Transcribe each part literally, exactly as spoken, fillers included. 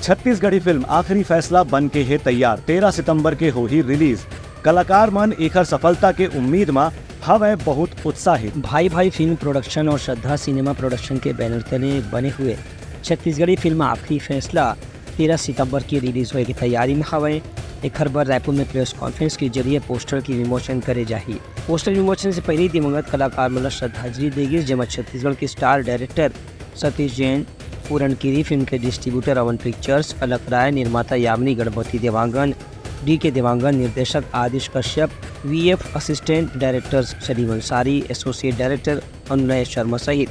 Chhattisgarhi film आखिरी फैसला बन के हे तैयार, तेरह सितंबर के होही रिलीज। कलाकार मन एखर सफलता के उम्मीद म हवय बहुत उत्साहित। भाई भाई फिल्म प्रोडक्शन और श्रद्धा सिनेमा प्रोडक्शन के बैनर तले बने हुए छत्तीसगढ़ी फिल्म आखिरी फैसला तेरह सितंबर की रिलीज होए की तैयारी में हवय। एखर बर रायपुर में प्रेस कॉन्फ्रेंस के जरिए पोस्टर की विमोचन करे जाही। पोस्टर विमोचन से पहले ही दिवंगत कलाकार मन ल श्रद्धांजलि दे गिस, जेमा छत्तीसगढ़ के स्टार डायरेक्टर सतीश जैन, पूरन कीरी फिल्म के डिस्ट्रीब्यूटर अवन पिक्चर्स, अलख राय, निर्माता यामिनी गणपति देवांगन, डी के देवांगन, निर्देशक Aadish Kashyap, V F assistant director Salim Ansari, associate director Anunay Sharma सहित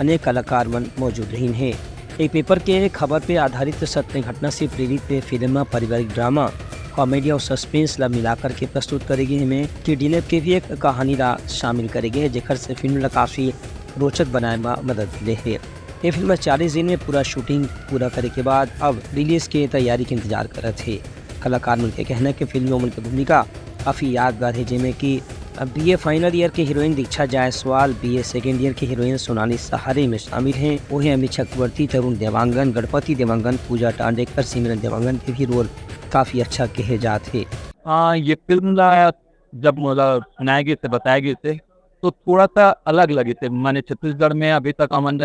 अनेक कलाकार मन मौजूद रहिन हे। एक पेपर के खबर पे आधारित सत्य घटना से प्रेरित ये फिल्म म पारिवारिक ड्रामा, कॉमेडी और सस्पेंस ला मिलाकर के प्रस्तुत करे गे हे, में किडनैप के भी एक कहानी ला शामिल करे गे हे, जेकर से फिल्म ला काफी रोचक बनाए म मदद मिले हे। ये फिल्म चालीस दिन में पूरा शूटिंग पूरा करे के बाद अब रिलीज के तैयारी के इंतजार करत हे। कलाकार मन के कहना हे कि फिल्म में ओमन के भूमिका काफी यादगार हे, जेमे कि बीए फाइनल ईयर के हीरोइन दीक्षा जायसवाल, बीए सेकेंड ईयर के हीरोइन सोनाली सहारे में शामिल हे। वहीं अमित चक्रवर्ती, तरुण देवांगन, गणपति देवांगन, पूजा टांडेकर, सिमरन देवांगन के भी रोल काफी अच्छा कहे जात हे। हाँ, ये फिल्म ला जब मोला सुनाए गिस हे, बताए गिस हे, तो थोड़ा सा अलग लगिस हे। माने छत्तीसगढ़ में अभी तक हमन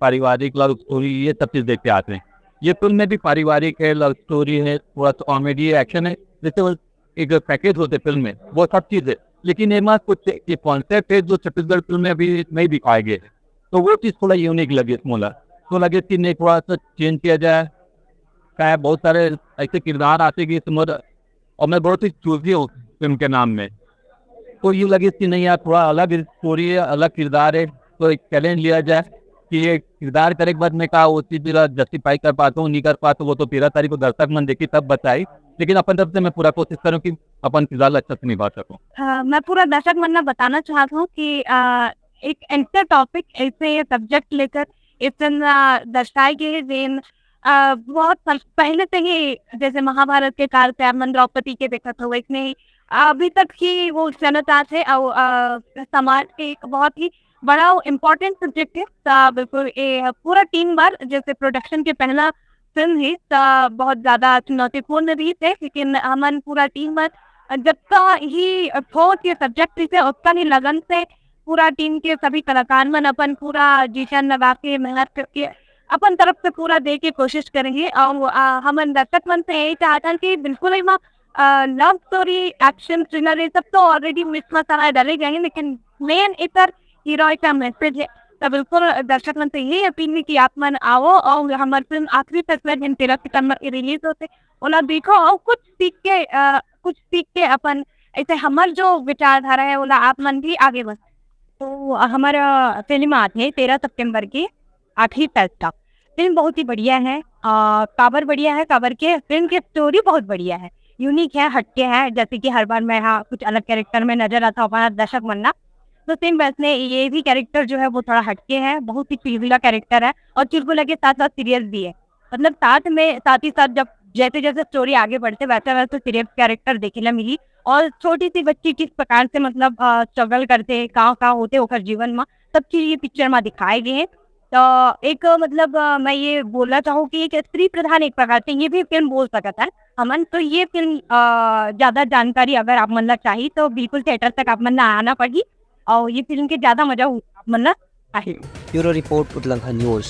पारिवारिक लव स्टोरी ये सब चीज देखते आते हैं। ये फिल्म में भी पारिवारिक है, लव स्टोरी है, थोड़ा सा कॉमेडी है, एक्शन है, जैसे वो एक पैकेज होते फिल्म में, वो सब चीज है। लेकिन एमा कुछ ये कॉन्सेप्ट है जो छत्तीसगढ़ फिल्म में अभी नहीं दिखाए गए, तो वो चीज थोड़ा यूनिक लगिस मोला। तो लगिस कि नहीं, थोड़ा सा चेंज किया जाए। क्या है, बहुत सारे ऐसे किरदार आते कि समझ, और मैं बहुत ही चूजी हूँ फिल्म के नाम में। तो ये लगिस कि नहीं यार, थोड़ा अलग स्टोरी है, अलग किरदार है, तो एक चैलेंज लिया जाए कि ये किरदार करे के बाद मैं का वो चीज ला जस्टिफाई कर पाता हूँ, नहीं कर पाता हूँ, वो तो तेरह तारीख को दर्शक मन देखी तब बताई। लेकिन अपन तरफ से मैं पूरा कोशिश करूँ कि अपन किरदार ला अच्छा से निभा सकूँ। अ, मैं पूरा दर्शक मन ला बताना चाहत हूँ कि, अ, एक ऐसा टॉपिक, ऐसे ये सब्जेक्ट लेकर इस दिन, अ, दर्शाए गए, जेन, अ, बहुत पह-, पहले से ही, जैसे महाभारत के काल से आप मन द्रौपदी के देखत हो, वैसने ही अभी तक ही वो चलत आत हे और, अ, समाज के एक बहुत ही बड़ा इम्पोर्टेंट सब्जेक्ट है। त बिल्कुल ये पूरा टीम बर, जैसे प्रोडक्शन के पहला फिल्म ही, त बहुत ज्यादा चुनौतीपूर्ण भी थे, लेकिन हमन पूरा टीम बर जतका ही ठोस ये सब्जेक्ट रहिसे, उतना ही लगन से पूरा टीम के सभी कलाकार मन अपन पूरा जी जान लगा के, मेहनत करके, अपन तरफ से पूरा दे के कोशिश करेंगे। और, अ, हमन दर्शक मन से यही चाहत हन कि बिल्कुल एमा, अ, लव स्टोरी, एक्शन, थ्रिलर, ये सब तो ऑलरेडी मिक्स मसाला डाले गए हैं, लेकिन मेन एकर हीरो का मैसेज है। तो बिल्कुल दर्शक मन से यही अपील है कि आप मन आओ और हमर फिल्म आखिरी फैसला, जेन तेरह सितंबर के रिलीज होते, ओला देखो और कुछ सीख के, अ, कुछ सीख के अपन, ऐसे हमर जो विचारधारा है, ओला आप मन भी आगे बढ़। तो हमर, अ, फिल्म आत हे तेरह सितंबर के, आखिरी फैसला। फिल्म बहुत ही बढ़िया है। अ, काबर बढ़िया है, काबर के फिल्म के स्टोरी बहुत बढ़िया है, यूनिक है, हटके है। जैसे कि हर बार मैं यहाँ कुछ अलग कैरेक्टर में नजर आता हूँ अपना दर्शक मन ला, तो सेम वैसने ये भी कैरेक्टर जो है वो थोड़ा हटके है, बहुत ही चुलबुला कैरेक्टर है और चुलबुला के साथ साथ सीरियस भी है। मतलब साथ में, साथ ही साथ जब जैसे जैसे स्टोरी आगे बढ़ते वैसे वैसे सीरियस कैरेक्टर देखे ला मिली और छोटी सी बच्ची किस प्रकार से मतलब, अ, स्ट्रगल करते, का का होते ओकर जीवन में, सब चीज ये पिक्चर में दिखाए गए हैं। तो एक मतलब, अ, मैं ये बोलना चाहूँ कि एक स्त्री प्रधान एक प्रकार से ये भी फिल्म बोल सकत है हमन। तो ये फिल्म, अ, ज्यादा जानकारी अगर आप मन ला चाही तो बिल्कुल थिएटर तक आप मन ला आना पड़ही और ये फिल्म के ज्यादा मजा उ-, आप मन ला आही। ब्यूरो रिपोर्ट, उतलंघा न्यूज।